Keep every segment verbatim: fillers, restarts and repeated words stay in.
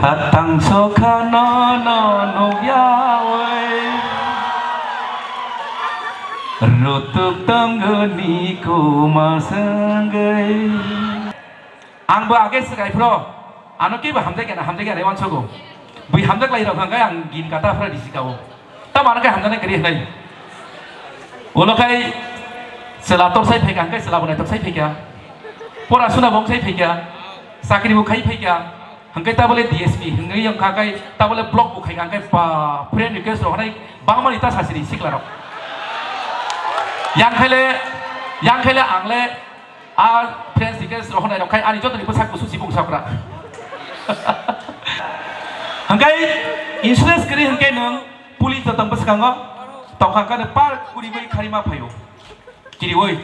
Tangso kha no no nukyawi, rutuk tongo ni kuma swngwi. Ang bo age swkai phro, ano kebo hamjak ya na hamjak ya nai uansogo. Bui hamjak lai rok hwnkhe ang gin kata phra risi kao. Tamo ano khe hamjaknai kwrwi hwnwi. Ulo khai chwla torsai phaikha, hwnkhe chwla bo naithok sai phaikha. Pora suna bo wng sai phaikha. Chakri bo khai phaikha. Hwnkhe tabole D S P hwnwi wngkha, khai tabole block bo khaikha, hwnkhe ba friend request rok hwnwi bangmani ta sasiri sikla rok. Yang khaile, yang khaile ang le A friends request rohornai rok khai ani jotoni bwsak kusu sibung sakra. Hwnkhe insurance kwrwi hwnkhe nwng police jotong bwskango tongkha khe nwng par kuri bai khari ma phaio. Kiriwi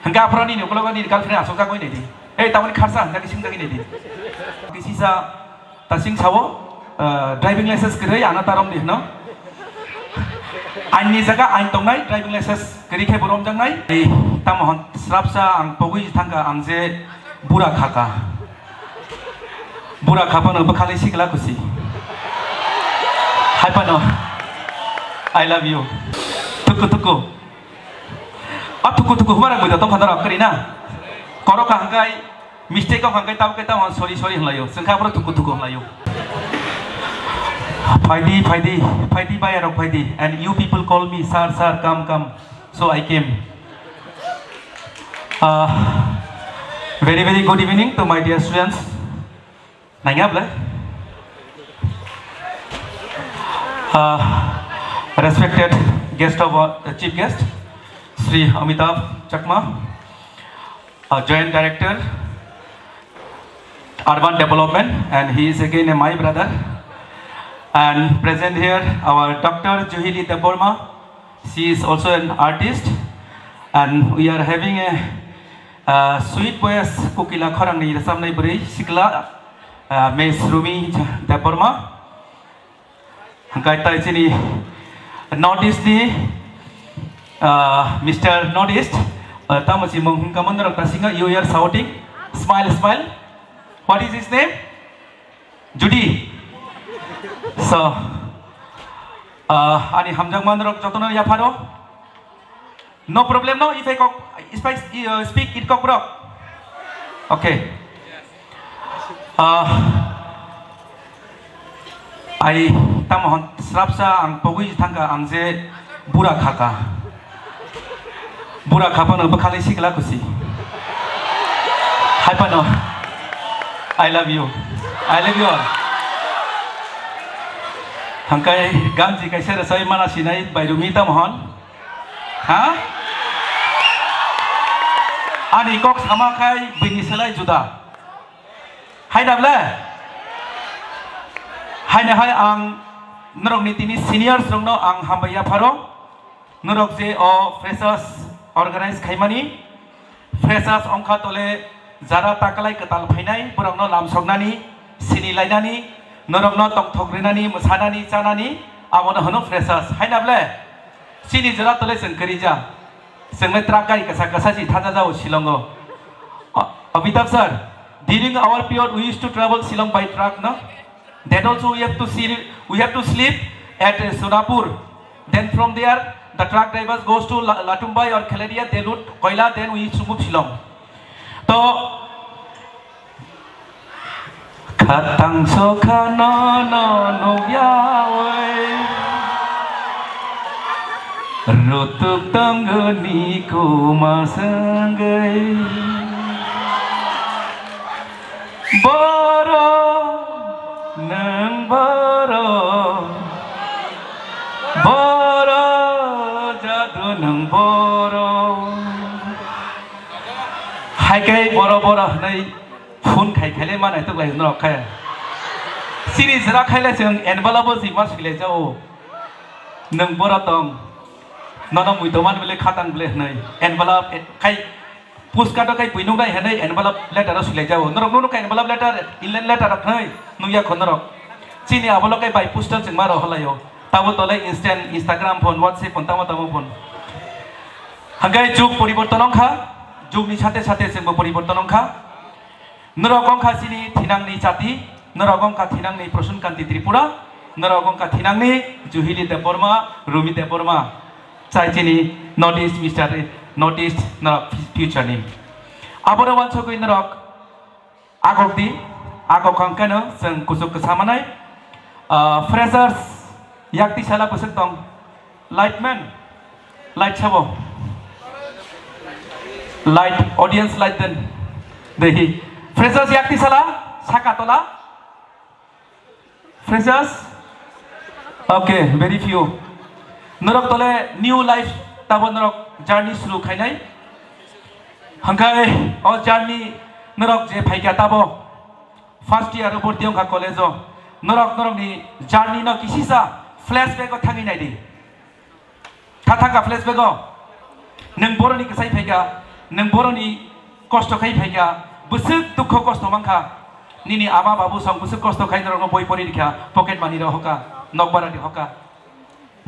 hwnkhe aphro nini ukologo nini girlfriend asokjagwi naidi. Ei tamoni kharsa hwnjakhe singjagwi naidi. Kisisa Tasing sao, ah, driving license kwrwi ano ta romdi hwno. Ain ni jaga ain tongnai, driving license kwrwi khe bo romjaknai. Ei, tamo hwn srapsa ang pogwi thangkha, ang je bura khaka. Bura khapano bwkhalwi sikla kusi. Hai phano, "I love you." Tuku tuku. O tuku tuku huma rok buida tongkha norok kwrwi na. Korok ka hwnkhe mistake kok hwnkhe tabuk khe tamo sorry sorry hwnlaio. Chwng kha aphuru tuku tuku hwnlaio. Phaidi, phaidi, phaidi bayarok phaidi. And you people call me, "Sir, sir, come, come." So I came. Uh, very, very good evening to my dear students. Nangya ble? Uh, respected guest of, uh, chief guest, Shri Amitabh Chakma, uh, Joint Director, Urban Development, and he is again a my brother. And present here, our Doctor Juhili Debbarma. She is also an artist, and we are having a, uh, sweet voice, Kokila Khorang ni rwchapnai bwrwi sikla, uh, Miss Rumi Debbarma. Hwnkhe tai chini North East ni, uh, Mister North East, uh, tamo si mung hwnkha mon norok ta singa, you are shouting, smile, smile. What is his name? Judy. So, uh, ani hamjakma norok jotono yapharo. No problem, no, if I kok, if I, uh, speak in Kokborok. Okay. Uh, ai tamo hwn srapsa ang pogwi thangkha, ang je bura khaka. Bura khapano bwkhalwi sikla kusi. Hai phano, "I love you. I love you all." Hwnkhe ganji kaisa rwchai mana sinai bai Rumi tamo hwn. Ha? Ani kok sama khai bini selai juda. Hai na ble? Hai na hai ang norokni tini seniors rokno ang hambai yapharo. Norok je o freshers organize khaimani, freshers ongkha tole jara taklai kwtal phainai, borokno lamsoknani, sini lainani, norokno tongthok rinani, mwsanani, chanani, abono hwno freshers. Hai na ble? Chini jora tole chwng kwrwi ja. Chwng le truck gari kwsa kwsa si thaja jao Shillongo. O, Amitabh sir, during our period we used to travel Shillong by truck, no? That also we have to see, we have to sleep at, uh, Sonapur. Then from there, the truck drivers goes to La-, Latumbai or Kheleria, they load koila, then we used to move Shillong. To, khatang sokha no no nukyawi, rutuk tongo ni kuma swngwi. Boro, nwng boro, boro, jadu nwng boro. Hai khe boro boro hwnwi phone khai khai le ma naithok lai norok khe. Chini jora khai le chwng envelope o si ma sui lai jao. Nwng boro tong. Nono mui tongmani bwle khatang bwle hwnwi. Envelope, eh, khai Puska to kai buinuk nai hwnwi envelope letter o swilai jao. Norok nunu kai envelope letter, inland letter rok hwnwi nukya kho norok. Chini abo lo kai by postal chwngma rohor laio. Tabo tole instant Instagram phone, WhatsApp phone, tamo tamo phone. Hwnkhe jug poriborton wngkha, jugni sate sate chwngbo poriborton wngkha. Norok wngkha chini thinangni chati, Norok wngkha thinangni Prasun Kanti Tripura, norok wngkha thinangni Juhili Debbarma, Rumi Debbarma, chai chini North East Mister North East norok future ni. Aboro wansugwi norok agok di, agok hwnkhe no chwng kuchuk kwsa manai, ah, freshers yak tisala bwswk tong, light man, light sabo, light, audience light den, dehi, freshers yak tisala, saka tola, Freshers? Okay, very few. Norok tole new life tabo norok journey suru khainai. Hangkai o journey norok je phaikha tabo first year o borti wngkha college o. Norok norokni journey no kisisa flashback o thangwi naidi. Tha thangkha flashback o. Nwng boroni kwsai phaikha, nwng boroni kosto khai phaikha, bwswk dukho kosto mankha. Nini ama babu song bwswk kosto khai norokno boi pori rikha, pocket money rok hoka, nokbara di hoka.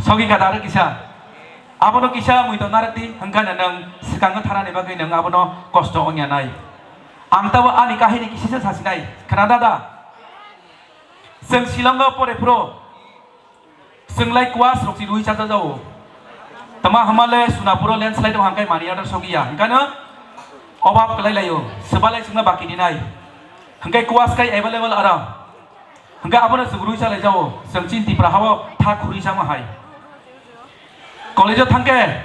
Sogi kada aro kisa. Abono kisa mui to narwk di, hwnkha na nwng swkango thanani bagwi nwng abono kosto wngya nai. Ang tabo ani kahini kisisa sasinai, khna dada. Chwng Shillongo pore phuru Chwnglai kuas rok si rui cha cha jao. Tama hamale Sunapuro landslide hangkai mani order sogiya. Hingkano obab kalai layo. Sebalai chwngna baki dinai. Hingkai kuas kai available aro. Hingkai abono chwng rui cha lai jao. Chwng chin Tipra hao thak khuri sama hai. College o thangke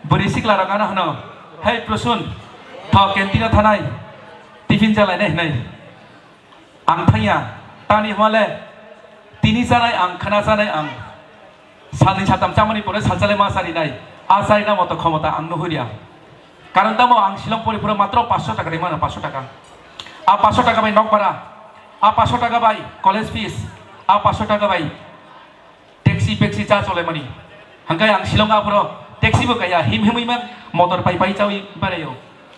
bwrwi sikla rok ano hano, "Hey Prasun, tho canteen o thanai. Tiffin cha lainai," hinai. Ang thangya, tani hwale, tini chanai ang, khwna chanai ang. Salni satam chamani pore salchale ma charinai. A charina moto khomota ang nuhurya. Karon tamo ang Shillong pori pore matro paanch sho taka rimano, paanch sho taka. A paanch sho taka bai nokbara, a paanch sho taka bai college fees, a paanch sho taka bai taxi pexi cha chole mani. Hangkai ang Shillong aphoro taxi bo kaya, him himwi man motor pai pai chawi barayo.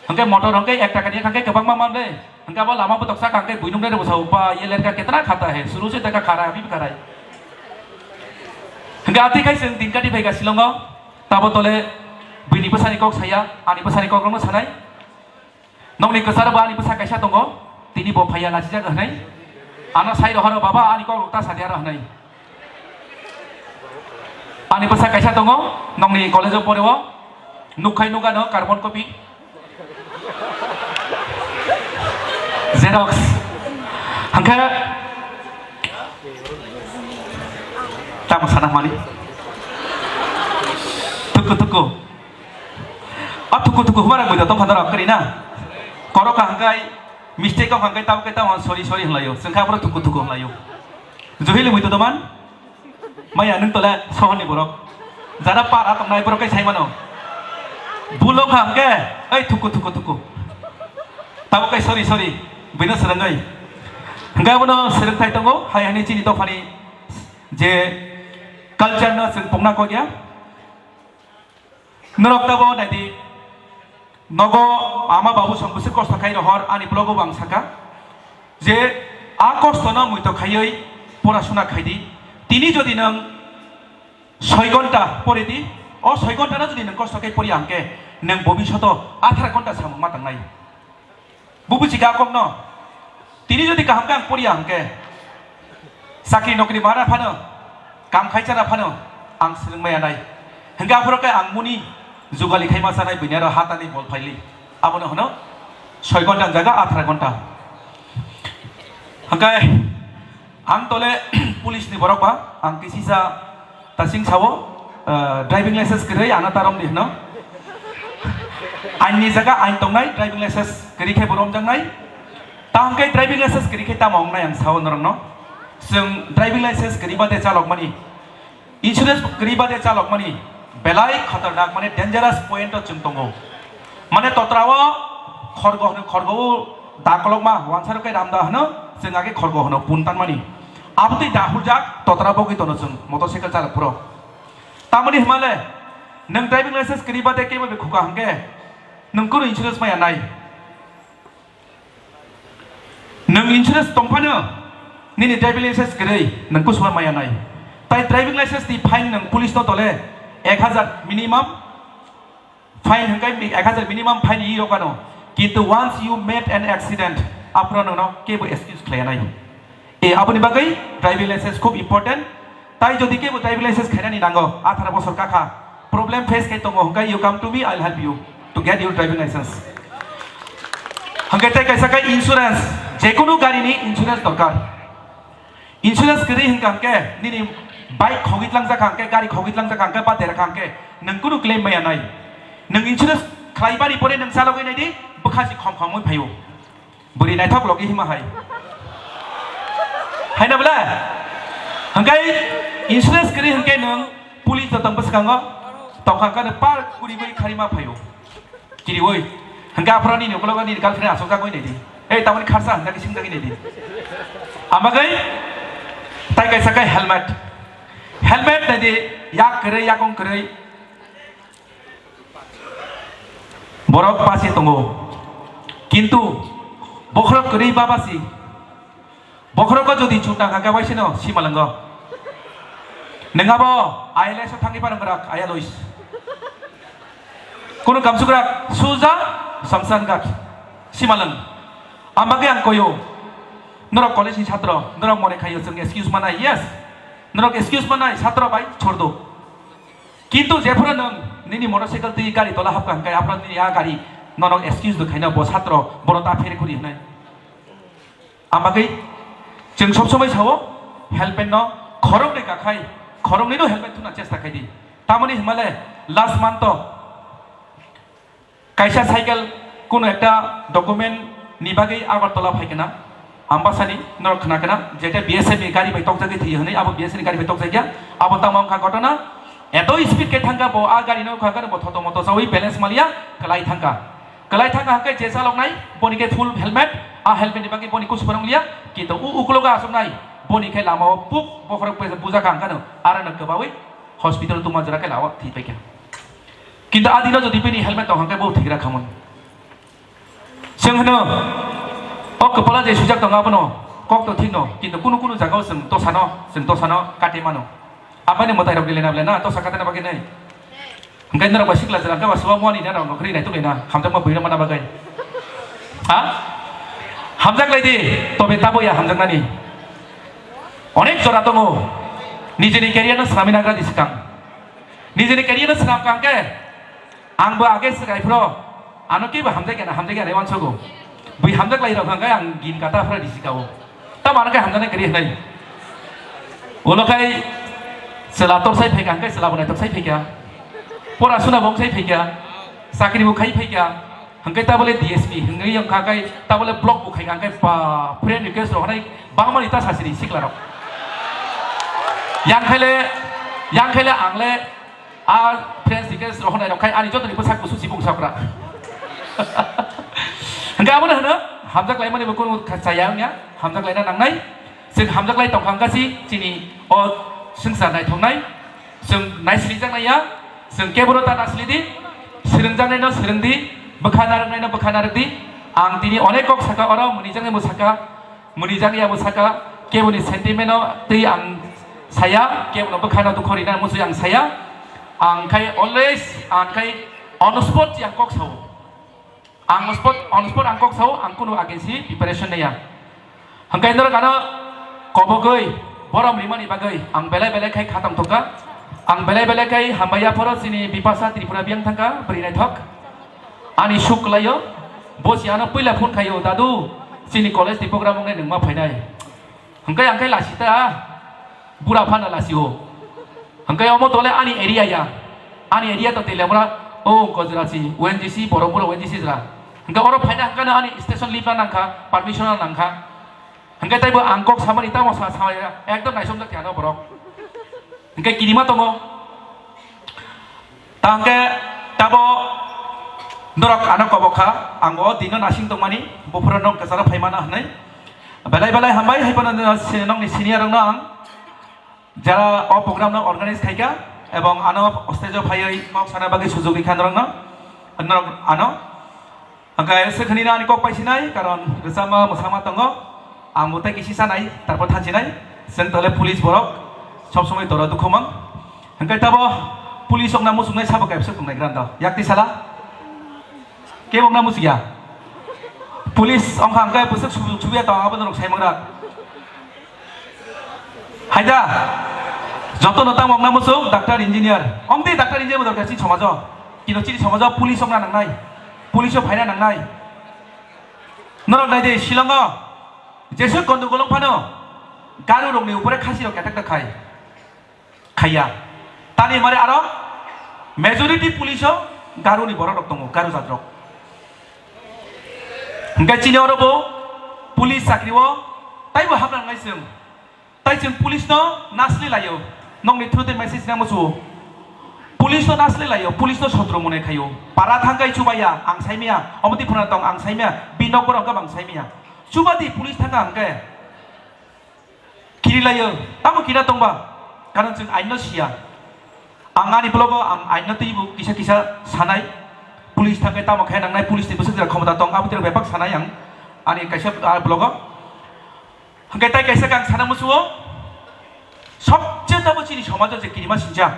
Hangkai motor hangkai ek taka ni hangkai kwbangma man le. Hangkai abo lama botok sak hangkai buinung rero bwsao ba ye lerka ketna khata hai, suru se taka khara, abhi khara. Hangkai ati khai seng din kati phai ga Shillong o. Tabo tole buini bwsani kok saya, ani bwsani kok rokno sanai. Nokni kwcharo bo ani bwsa kaisa tongo, tini bo phaiya nasijak hwnwi. Ano sai rohoro, "Baba, ani kok rok ta sadi aro," hwnwi. Ani bwsa kaisa tongo, nokni college-o poreo, nukkhai nukano carbon copy. Xerox. Hangkhe tamo sana mani. Tuku tuku. O thuku thuku huma rok buida tong khana rok kari na. Koro ka hangkai mistake kok hangkai tabo kai tamo sorry sorry hwnlaio. Chwngkha aphuru thuku thuku hwnlaio. Juhili mui to doman. Maya nwng tole sohor ni borok. Jara para tong nai borok kai sai mano. Bulo kha hangke ai thuku thuku thuku. Tabo kai sorry sorry. Buino swrwngwi. Hangkai abono swrwngthai tongo hai hani chini dophani je culture no chwng pokna kok ya. Norok tabo naidi, nogo ama babu song bwswk kosto khai rohor, ani vlog-o bo ang saka je a kosto no muitok khaiwi porasuna khaidi. Tini jodi nwng soi gonta pori di, o soi gonta no jodi nwng kosto khai poriya hwnkhe nwng bobishoto athara gonta samung ma tangnai. Bo buji kha kokno. Tini jodi kaham khe ang poriya hwnkhe, chakri nokri mana phano, kam khai chana phano ang swrwng maya nai. Hwnkhe aphuru khe ang muni jugali khai ma chanai buini aro hatani bol phaili. Abono hwno soi gonta ni jaga athara gonta. Hwnkhe ang tole police ni borok ba, ang kisisa Tasing sao, eh, driving license kwrwi ano ta romdi hwno. Ain ni jaga ain tongnai, driving license kwrwi khe bo romjaknai. Tamo hwnkhe driving license kwrwi khe tamo wngnai ang sao norokno. Chwng driving license kwrwi bade chalokmani, insurance kwrwi bade chalokmani belai khatarnak, mane dangerous point o chwng tongo. Mane totra o khorgo hwno, khorgo o da kolokma, wansa rok khe ramda hwno, chwng age khorgo hwno pun tanmani. Abotwi da huljak totra bogwi tono chwng motorcycle chalok phuru. Tamoni hwnmale, nwng driving license kwrwi bade kebo be khuka hwnkhe, nwng kunu insurance maya nai. Nwng insurance tongphano, nini driving license kwrwi, nwng kusuar maya nai. Tai driving license ni fine nwng police no tole ek hajar minimum, fine hwnkhe mi-, ek hajar minimum fine yi rok ano. Kintu once you made an accident, aphuru nwngno kebo excuse khlaiya nai. E, aboni bagwi driving license khub important. Tai jodi kebo driving license khainani nango, atharo bosor kakha, problem face khai tongo, hwnkhe you come to me, I'll help you to get your driving license. Hwnkhe tei kaisa khe insurance, jekunu garini insurance dorkar. Insurance kwrwi hwnkha hwnkhe nini bike khogwi tlangjak kha hwnkhe, gari khogwi tlangjak kha hwnkhe, ba dera kha hwnkhe, nwng kunu claim maya nai. Nwng insurance khlaibani pore nwng chalogwi naidi, bwkha si khom khom wngwi phaio. Bwrwi naithok logi hima hai. Haina bwle? Hwnkhe insurance kwrwi hwnkhe nwng police jotong bwskango tongkha hwnkhe nwng par kuri bai kharima phaio. Kiriwi. Hwnkhe aphro nini ukologo nini girlfriend asokjagwi naidi. Ei tamoni kharsa hwnjagwi singjagwi naidi. Amagwi tai kaisa khe helmet. Helmet naidi yak kwrwi yakung kwrwi. Borok basi tongo. Kintu bokhorok kwrwi ba basi. Bokhorogo jodi chutang haka waisino simalwngo. Nwng abo I L S o thangwi phano gwrak, ayalois. Kunu kamsukrak suja samsan gak simalwng. Ambagwi ang koyo. Norok college ni satro, norok mone khayo chwng excuse manai, yes. Norok excuse manai satro bai chordo. Kintu jephuru nwng nini motorcycle twi gari tola hapkha hwnkhe aphuru nini a gari norok excuse do khaina bo satro bono ta phere khuri hwnwi. Amagwi chwng sob somoi sao helmet no khoroknwi kakhai khoroknwi no helmet thuna chesta khaidi. Tamoni hwnmale last month o kaisa cycle kuno ekta document ni bagwi Agartala phai kana, Ambasani norok khna kana, jeta B S F ni gari bai tokjagwi thwiyo hwnwi, abo B S F ni gari bai tokjakya, abo tamo wngkha ghotona, eto speed khe thangkha bo, a gari no wngkha bo thoto moto chawi balance maliya, kwlai thangkha, kwlai thangkha hwnkhe je chaloknai, boni khe full helmet, a helmet ni bagwi boni kusu phwrwng liya, kintu u uklogo aswknai, boni khe lama o puk bokhorok bujak hwnkha no, aro no kwbawi hospital tuma jora khe lawa thwi paikha. Kintu a dino jodi bini helmet tong hwnkhe bo thigra khamwi. Chwng hwno, o kwpala je swijak tongo abono kok to thikno, kintu kunu kunu jagao chwng tosano, chwng tosano kati mano. Abani mwtai rok gilena belena tosa katana bagwi nai. Hwnkhe norok bai sikla jora hwnkhe ba suwa muani na rok nokri nai tuklina hamjakma buino mana bagwi. Ha? Hamjak lai di, tobe tabo ya hamjaknani. Onek jora tongo, nijini career no swnamwi nagra di swkang. Nijini career no swnam kang khe, ang bo age swkai phro, ano kebo hamjak ya na, hamjak ya na, wansogo. Bui hamjak lai rok hwnkhe ang gin kata phra risi kao. Tamo ano khe hamjaknai kwrwi hwnwi. Ulo khai chwla torsai phaikha, hwnkhe chwla bo naithok sai phaikha. Pora suna bo wng sai phaikha. Chakri bo khai phaikha. Hwnkhe tabole D S P hwnkhe wngkha, khai tabole block bo khaikha, hwnkhe ba friend request rok hwnwi bangmani ta sasiri sikla rok. Yang khaile, yang khaile ang le a friend request rok hwnwi rok khai ani jotoni bwsak kusu sibung sakra. Hwnkhe abono hwno hamjak laimani bo kunu kha chaya wngya, hamjak laina nangnai. Chwng hamjak lai tongkha hwnkha si chini o swngchar naithoknai. Chwng naisilijaknai ya, chwng keboro ta nasili di, swrwngjaknaino swrwng di, bwkha narwknaino bwkha narwk di. Ang tini onek kok saka oro, mwnijaknai bo saka, mwnijak ya bo saka, keboni sentiment no twi ang saya, kebono bwkhano dukho rina muchwi ang saya. Ang khai always, ang khai on spot yang kok sao. Ang spot, on spot ang kok sao, ang kunu against si preparation naiya. Hwnkhe norok ano kobogwi borom rimani bagwi ang belai belai khai kha tongthokha. Ang belai belai khai hambai yaphoro chini Bipasa Tripura biyang thangkha, bwrwi naithok. Ani suk kwlaio, bo si ano puila phone khaio, "Dadu, chini college ni program wngnai, nwng ma phainai?" Hwnkhe ang khe lasi ta, bura phano lasi o. Hwnkhe omo tole ani area ya. Ani area to Teliamura, o Gojrasi, O N G C, Borok bura O N G C jra. Hwnkhe oro phaina hwnkhe ani station leave na nangkha, permission na nangkha. Hwnkhe taibo ang kok samani tamo sa, sa, ekdom naisomjak khe ano borok. Hwnkhe kirima tongo. Ta hwnkhe tabo norok ano kobok kha, ang o dino nasing tongmani, buphuru nwng kwcharo phaimana hwnwi. Belai belai hambai, hai phano nini senior rokno ang, jara o program no organize khaikha, ebong ano stage o phaiwi kok sana bagwi sujok rikha norokno, norok ano. Hwnkhe se khwnino ani kok paisinai, karon rwchapma mwsama tongo, ang bo tei kisi sanai, tarpor thansinai, chwng tole police borok, sob somoi doro dukhu mang. Hwnkhe tabo police wngna muchungnai sabo kaisa tongnai grando, yakti sala? Kebo wngna muchungya? Police wngkha hwnkhe bwswk sujuk subiya tong, abo norok saimangra. Aida, joto no tamo wngna muchung doctor engineer. Omdi doctor engineer mo dorkar chini somajo. Kino chini somajo police wngna nangnai. Police o phaina nangnai. Norok nai de Shillong o jesuk gondogol wng phano Garo rokni upore Khasi rok attack ta khai. Khaiya. Tani mare aro majority police o Garo ni borok rok tongo, Garo jat rok. Hingke chini oro bo police chakri o taibo hapna nangnai chwng. Tai chwng police no nasli laio, nokni through twi message nang musuo. Police no nasli laio, police no sotro mone khaio. Para thangkai chubaya, ang saimaya, omo twi phuna tong, ang saimaya, bini nok borok hwnkhe bang saimaya. Chubadi police thangka hwnkhe kiri laio, tamo kira tongba, karon chwng ain no siya. Ang ani blogo ang ain no twibo kisa kisa sanai, police thangkai tamo khe nangnai, police ni bwswk jora khomota tong, abo twi bebak sanai ang ani kaisa, ah, blogo. Hingke tai kaisa kang sana musuo, sobse tabo chini somajo je kirima sinja,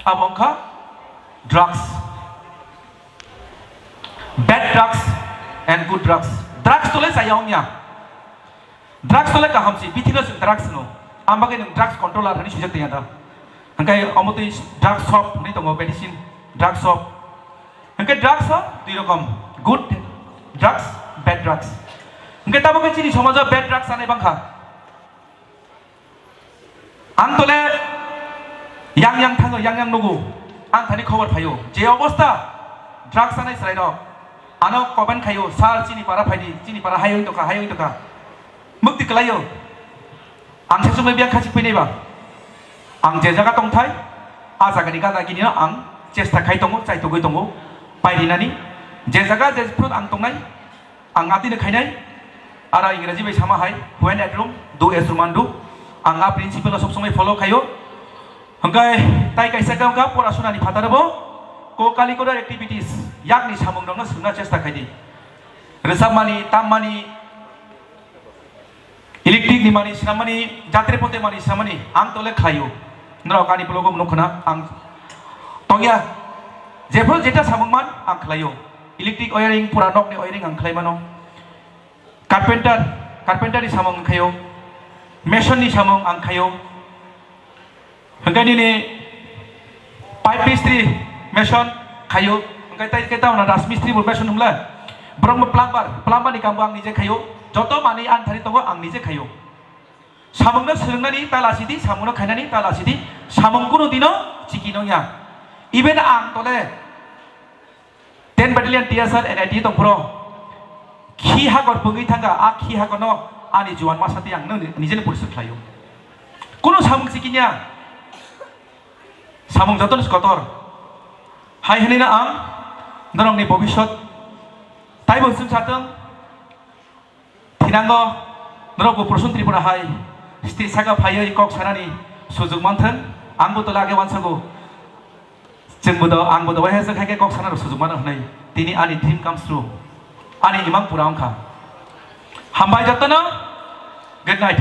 abo wngkha drugs, bad drugs and good drugs. Drugs tole chaya wngya, drugs tole kaham si, bithino chwng drugs no, ang bagwi nwng drugs controller hinwi swijak tongya da. Hingke omo twi drugs shop hinwi tongo, medicine drugs shop. Hingke drugs o dui rokom, good drugs, bad drugs. Hingke tamo khe chini somajo bad drugs sanai bangkha. Ang tole yang yang thango, yang yang nugo, ang thani khobor phaio. Je obosta drugs sanai chwrai rok, ano comment khaio, "Sir, chini para phaidi, chini para hai oi tokha, hai oi tokha." Mukti kwlaio. Ang sasukmai biyang khachik phainai ba. Ang je jaga tongthai, a jagani gada gini no ang chesta khai tongo, chai togwi tongo, pairinani. Je jaga je phut ang tongnai, ang atino khainai. Aro Ingraji bai sama hai, "When at Rome, do as Roman do." Ang a principle no sob somoi follow khaio. Hingke tai kaisa khe wngkha porasuna ni phataro bo co-curricular activities, yakni samung rokno swrwngna chesta khaidi. Rwchapmani, tammani, Electric ni mani swnamani, jatre pote mani swnamani, ang tole khlaio. Norok ani blogo nukho na, ang tongya. Jephru jeta samung man, ang khlaio. Electric wiring, pura nok ni wiring ang khlai mano. Carpenter, carpenter ni samung ang khaio. Mason ni samung ang khaio. Hingke nini pipe mistri, mason khaio, hingke tai khe tamo na rajmistri bo mason hwnle, borok bo plumber, plumber ni kambo ang nije khaio, joto manwi ani thani tongo ang nije khaio. Samungno swrwngnani ta lasi di, samungno khainani ta lasi di, samung kunu dino chiki nongya. Even ang tole Ten Battalion T S R N I T tongphuru khi hakor pungwi thangkha, a khi hakorno ani juan masa tei ang nini, nijeni porichoi khlaio. Kunu samung sikhinya, samung jotono kotor. Hai hwnwi no ang norokni bobisot taibo chwng satwng. Thinango norokbo Prasun Tripura hai stage saka phaiwi kok sanani sujuk manthwng, angbo tola age wansago. Chwngbo do, angbo do waisa khaikhe kok sanarok sujuk mano hwnwi. Tini ani dream comes true. Ani imang pura wngkha. Hambai jotono. Good night.